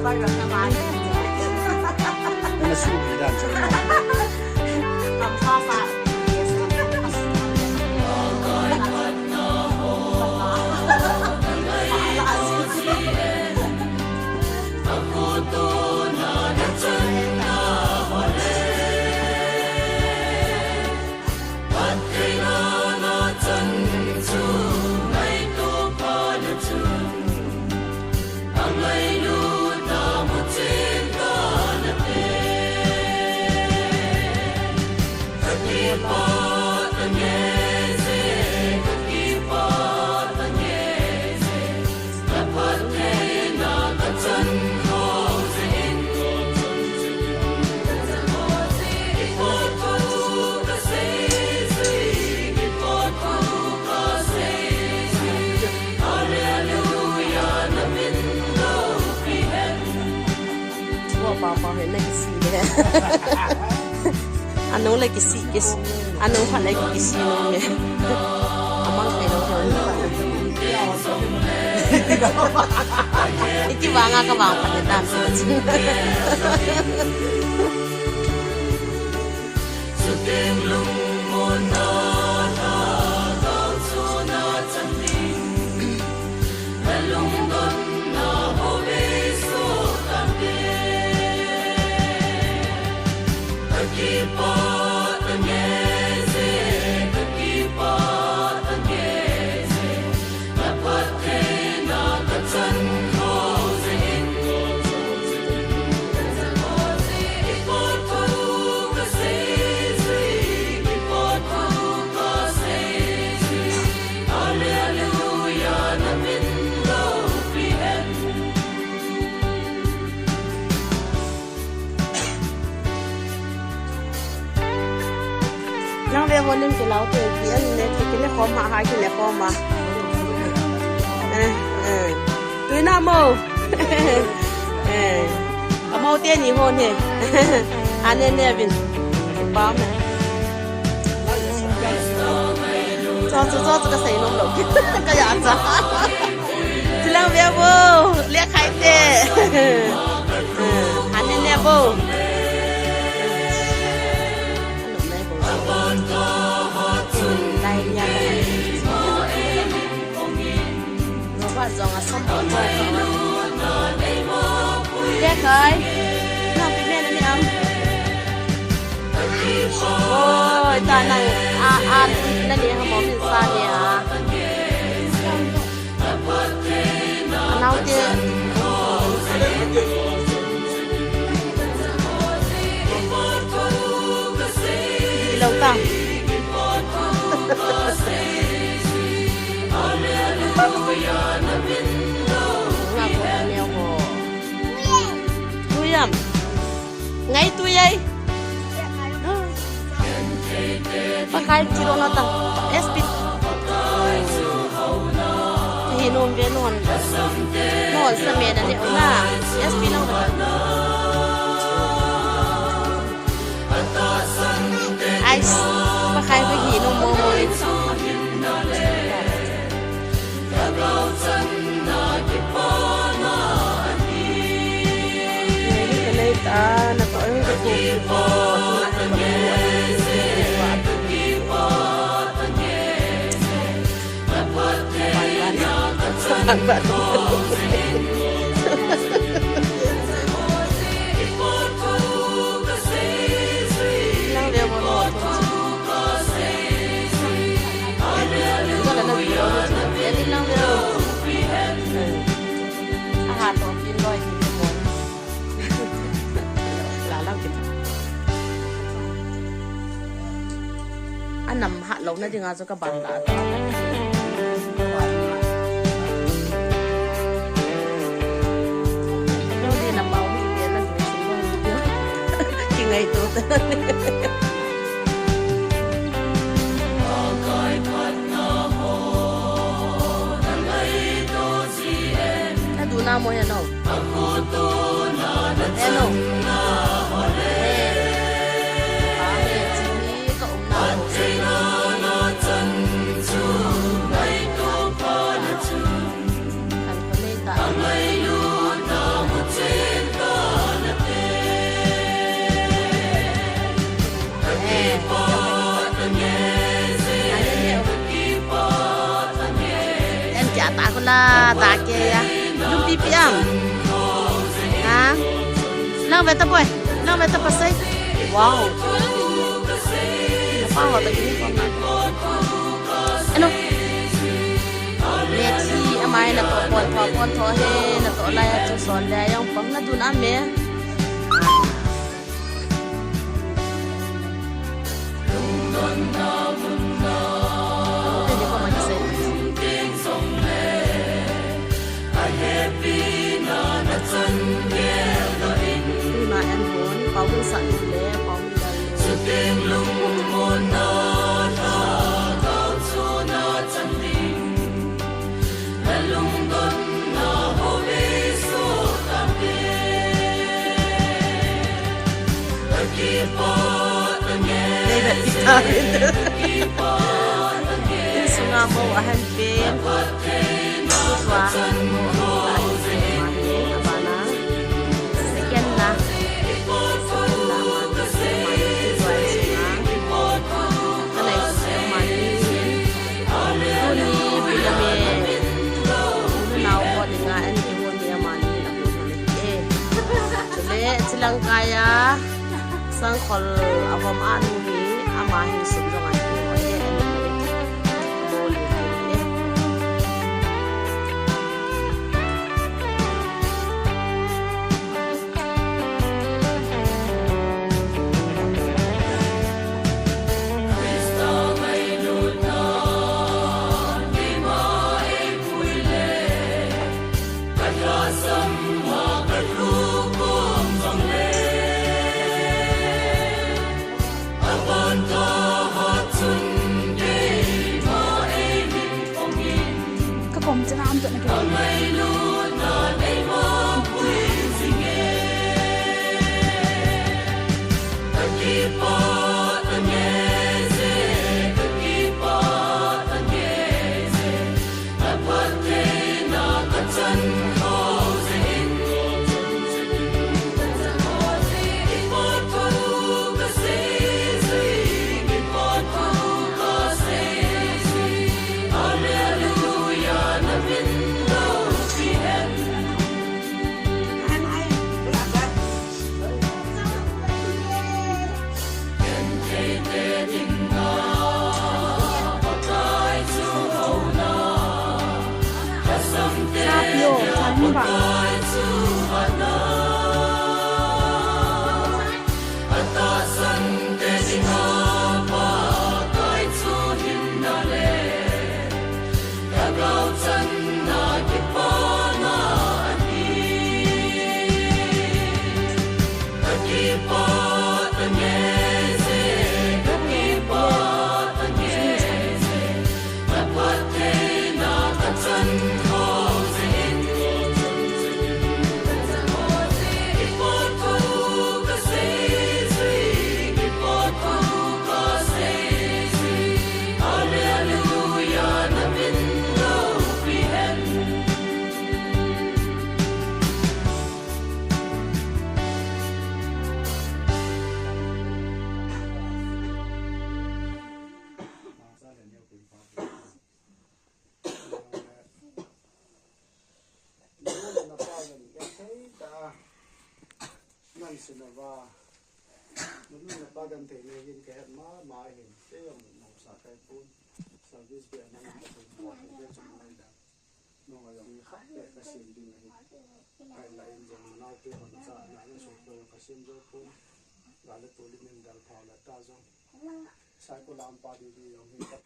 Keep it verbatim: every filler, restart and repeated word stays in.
Ana subi dan chu. Wo papa he na kisi le. Anu le kisi kisi. Anu pha le kisi no me. Amang pe no no. Iti vanga ka vang pa le dan. Nang ve volume kilau te, ki an ne, ki ne khom ha, ha ki ne khom ha. Eh, eh. Tui na mo. Eh. Amo te ni ho ne. Ane ne vin. Ba me. Cho, cho, cho, cho ka sei nom lo. Ka ya cha. Chilang ve vo. Le khai te. Eh, ane ne vo. Robot jong a som bol bol. Te kai. Na pi me na ni am. Oi, ta nang a, a, na ni ha mo min sa ni a. Anau te. Ilo ta. Nga ko neo ko. Tuyam. Ngai tuyai. Pakai tiro na ta. S P. Hi nom ve non. Non sa me na ni na. S P no. Ais. Pakai ko hi nom mo mo. Anam hat lou na dinga chu ka ban da ta. Lou di na pau hi te na du si lou. Ki ngai to ta. Na du na mo he no. He no. He. Pa he chi ka um na mo. Kan ko nei ta. Ya ta ko la, ta ke ya. Lum pi pi am. Ha? Lang ve ta boy. Lang ve ta pasai. Wow. Pa ho ta kini pa ma. Ano? Methi amai na to pon tho, pon tho he, na to la ya chu son le yang pang na dun am me. Tuna en hon, Pau Hun San le, Pau Hun Dal le. David Peter. Insunga mo ahan pen. Tua mo ahan pen. Abana. Second na. Second na. Tuni, Bilame, nunao ho dinga, an kihon ni amani, a hon ni e. Chule, chilang kaiya, sangkhol a hom a nu hi, ama hi sum jong an kihon e, an ni e. Ka kom chena am to na ke. Nan sinova, nanu napa genthei nei hin kahet mama hin, kei jong mausa kahi pon, service beh na nang kahin bol, kei jong ngai da. Nung a jong khat beh kasem ding ahi. Kahin la in jong naote hon cha na na su to kasem jo pon. Gal le tol in dal phau la ta jong. Sai ko lam pa di di jong hi ka